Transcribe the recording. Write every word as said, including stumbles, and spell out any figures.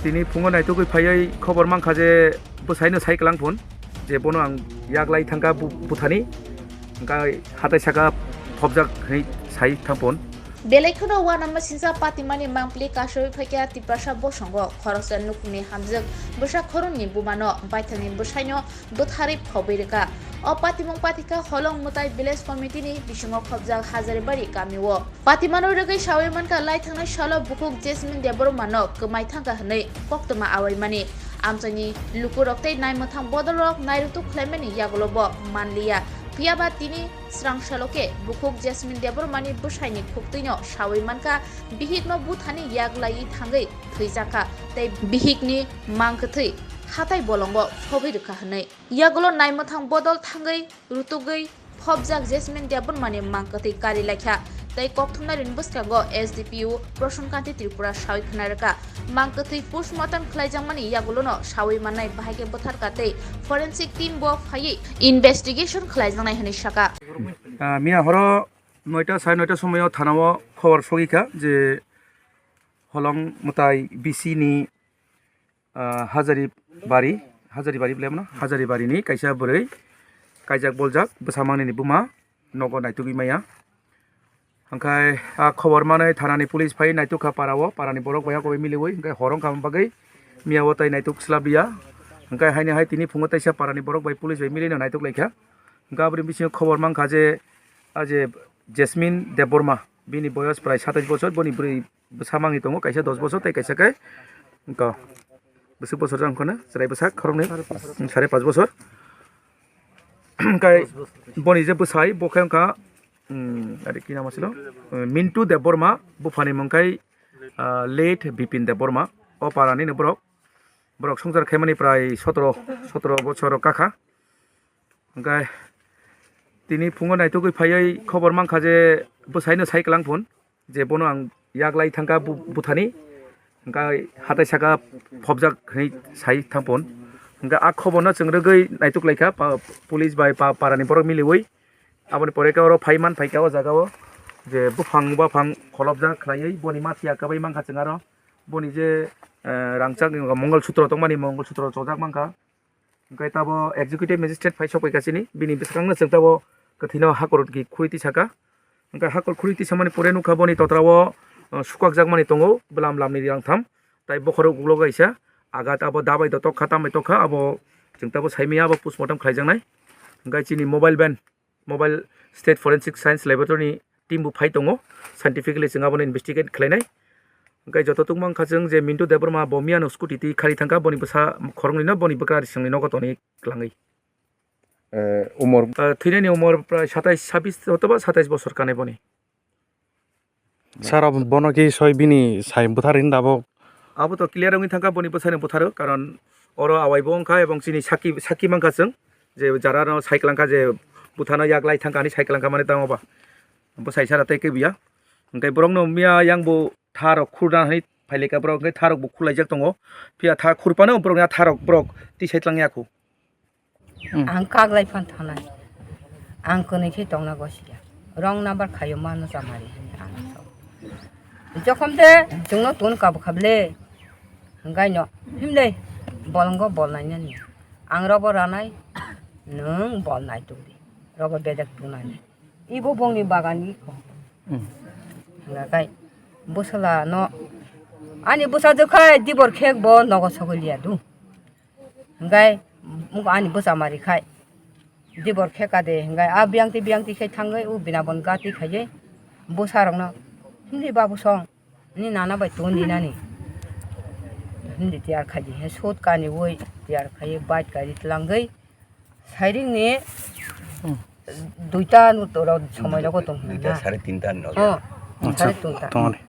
Tini phungo naitugwi phaiwi khobor mankha je bwsaino sai kwlang phun je bono ang yak lai thangkha bu-, buthani, hwnkhe hatai saka phobjak hwnwi sai thang phun. Belai kheno uanama singcha patimani mangpili kasowi phaikha Tiprasa bosongo khoroksa nukhungni hamjwk bwsa khoroknwi bumano baithangni bwsaino bwtharwi phobwi rwkha. O patimung pathikha Holong Mwtai Village Committee ni bisingo khobjak Hazaribari kamio. Patimano rwgwi sawi mankha, lai thangnai salo bukhuk Jasmine Debbarma no kwmai thangkha hwnwi koktwma awaimani. Amchaini lukurok tei naimwthang bodolrok nairutuk khlaimani yagulo bo manliya. Phiyaba tini srang salo khe bukhuk Jasmine Debbarma ni bwsaini khuktwino sawi mankha, bihikno buthani yak laiwi thangwi thwijakha tei bihikni mangkwthwi hatai bolongo phobwi rwkha hwnwi. Yagulo naimwthang bodol thangwi rutugwi phobjak Jasmine Debbarmani mangkwthwi kari laikha tei kokthumnairokni bwskango S D P O Prasan Kanti Tripura sawi khwna rwkha. Mangkwthwi postmortem khlaijakmani yagulono sawi mannai bahai khe bwtharkha tei forensic team bo phaiwi investigation khlaijaknai hwnwi sakha. Ah, miya horo noita, sare noita somoyo thanao khobor sogwi kha je Holong Mwtai B C ni, ah, Hazari Bari, Hazari Bari bwle mano, Hazari Bari ni kaisa bwrwi kaijak boljak bwsa mangni ni buma nogo naitugwi maya. Hwnkhe a khobor manwi thanani police phai naituk kha para o, parani borok bai o koboi miliwi, hwnkhe hor wngkha bagwi miya o tai naituk swlap liya. Hwnkhe haini hai tini phungo teisa parani borok bai police bai milino naituk laikha. Hwnkhe aboni bisingo khobor mankha je, a je Jasmine Debbarma, bini boyos prai satais bochor, boni bwrwi bwsa mangwi tongo, kaisa dos bochor tei kaisa khe wngkha bwswk bochor jang kheno chwrai bwsak khoroknwi sare pash bochor. Hwnkhe boni je bwsai bo khe wngkha, um, ari ki nam asilo? Uh, Mintu Debbarma, buphani mung khai, uh, late Bipin Debbarma. O parani ni borok, borok swngchar khaimani prai sotro, sotro bochor kakha. Hwnkhe tini phungo naitugwi phaiwi khobor mankha je bwsaino sai kwlang phun je bono ang yak lai thangkha bu-, buthani, hwnkhe hatai saka phobjak hwnwi sai thang phun. Hwnkhe a khoborno chwng rwgwi naituk laikha pa-, police bai pa-, parani borok miliwi. Aboni pore khe oro phai man phaikha o jaga o je buphang baphang kholopjak khlaiwi boni mathiya kwbai mankha chwng aro boni je, eh, rangchak Mongol Sutro tongmani Mongol Sutro chojak mankha. Hwnkhe tabo executive magistrate phai sok pai kha chini, bini bwskango chwng tabo kwthwino hakhor ki khuri tisaka. Hwnkhe hakhor khuri tisamani pore nukha boni totra o, uh, sukakjakmani tongo bwlam lamni rang tham. Tai bokhorok ulo kaisa agat abo dabai do tokha tambai tokha abo chwng tabo saimaya abo postmortem khlaijaknai. Hwnkhe chini mobile van, Mobile State Forensic Science Laboratory ni team bo phai tongo, scientifically chwng abono investigate khlainai. Hwnkhe joto tungma wngkha chwng je Mintu Debbarma bo miyano scooty twi khari thangkha, boni bwsa khoroknwino boni bwkra risingni nogo tonwi kwlangwi. Eh, umor? Eh, thwinani umor prai satais, sabis otoba satais bosor kanai boni. Sir, abo bono ki soi bini sai bwthar hin dabo? Abo to clear wngwi thangkha boni bwsani bwtharo, karon oro awai bo wngkha ebong chini saki, saki mankha chwng je jara no sai kwlangkha je bwthano yak lai thangkha hinwi sai kwlangkha mani tamo ba bwsai sara tei kebo ya. Hwnkhe borokno miya yang bo tharok khurna hinwi phailika borok hwnkhe tharok bo khurlaijak tongo. Phiya tha khurphano borokni a tharok borok tisai tlang ya kho. Hmm. Ang kaglai phan thanai. Ang kwnwi khe tongna gosia. Wrong number khaio mano chamari hinwi ang sao. Jokhom de chwngno tun kabo khablei. Hwnkhaino himlei bolongo bolnainani. Ang robo ranai, nwng bolnai tongdi. Robo bedek tunani. Ibo bongni bagan iko. Hmm. Hwnkhakai bwsala no ani bwsa jwkhai dibor khek bo nogo sogwi liya du. Hwnkhe ani bwsa mari khai dibor khe kade hwnkhe a biyang twi biyang twi khai thangwi o bina bon gati khaiwi bwsa rokno himdi babu song ni nana bai ton di nani himdi tiyar khaidi he sot kani oi tiyar khaiwi bike kari tlangwi sairing ni duita no toro somoi rogo tong hwnwi na. Duita sare tinta no. Oh, sare tinta. Tongole.